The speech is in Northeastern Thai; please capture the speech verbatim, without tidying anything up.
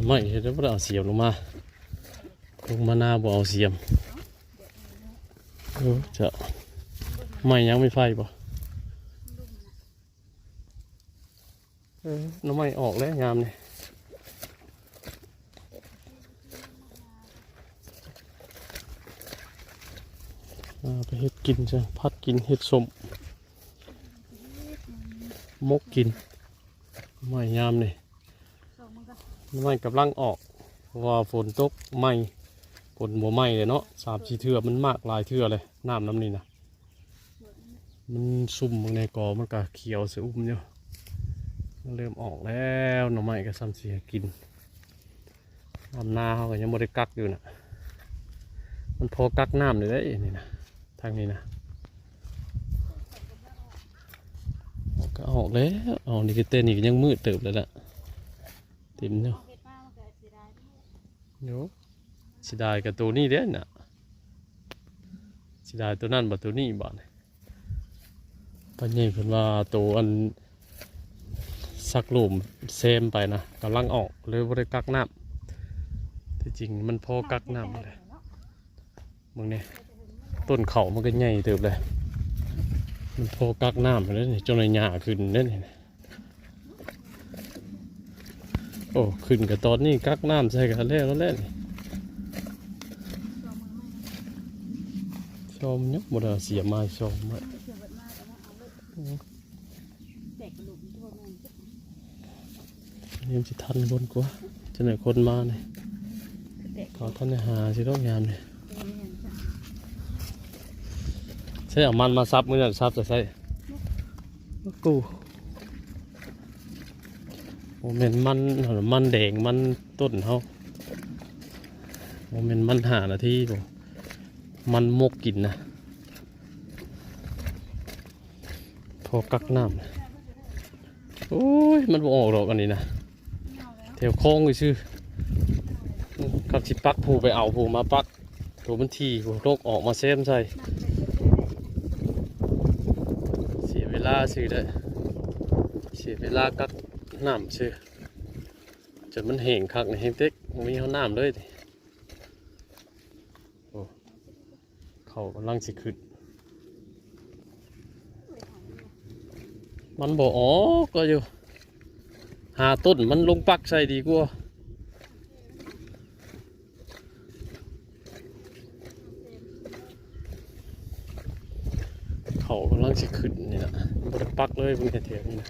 ไม่เห็นแล้วบ่ได้เอาเสียมลงมา ลงมาหน้าบ่เอาเสียม เออ จะ ไม่ยังไม่ไฟบ่ เออ หน่อไม้ออกแล้วยามนี่ อ่า ไปเฮ็ดกินจ้ะ ผัดกิน เฮ็ดส้ม หมกกิน หน่อไม้ยามนี่ หน่อไม้กำลังออก เพราะว่าฝนตก ไหม้ ฝนบ่ไหม้เลยเนาะ สามสี่เทื่อ มันมากหลายเทื่อเลย น้ำน้ำนี่นะ มันซุ่มบางในกอมันก็เขียวสะอุ่มอยู่ มันเริ่มออกแล้ว หน่อไม้ก็ซ้ำสิให้กิน น้ำนาเขาก็ยังบ่ได้กักอยู่น่ะ มันพอกักน้ำอยู่เด้นี่นะ ทางนี้นะ ออกก็ออกแล้ว ออกนี่ก็เต้นนี่ก็ยังมืดเติบเลยล่ะ เต็มอยู่ เสียดายเด้อ โย เสียดายกับตัวนี้เด้น่ะ เสียดายตัวนั้นบ่ตัวนี้บ่เนี่ย พ่อใหญ่เพิ่นว่าตัวอันซักหลุมแซมไปนะ กำลังออก เลยบ่ได้กักน้ำ ที่จริงมันพอกักน้ำเลย เบิ่งนี่ ต้นเขามันก็ใหญ่เติบเลย มันพอกักน้ำเลยนี่ จนหญ้าขึ้นเลยนี่ โอ้ ขึ้นกับตอนนี้ กักน้ำใส่กันแล้ว แล้วแหละนี่ ซ่อมยังบ่ได้เสียมาซ่อมไว้ นี่มันสิทันคนกว่า จะไหนคนมาเนี่ย เขาทันได้หาสิดอกยามเนี่ย ใช่เอามันมาซับมื้อนั้นซับจะใช่ กู โมเมนมัน มันแดง มันต้นเขา โมเมนมันหานาทีบ่ มันหมกกินนะ พอกักน้ำ โอ้ย มันบ่ออกดอกอันนี้นะ แถวคลองซื่อ ครับสิปักผู้ไปเอาผู้มาปัก ตัวมันทีผู้ตกออกมาแซมใส่ เสียเวลาซื่อได้อ เสียเวลากักน้ำซื่อ จนมันแห้งคักนี่ แห้งเต็ก บ่มีเฮาน้ำเลยนี่ โอ้ เขากำลังสิขึ้น มันบ่ออกก็อยู่ หาต้นมันลงปักใส่ดีกว่า เขากำลังสิขึ้นนี่นะ บ่ได้ปักเลย เพิ่งแถวๆนี้นะ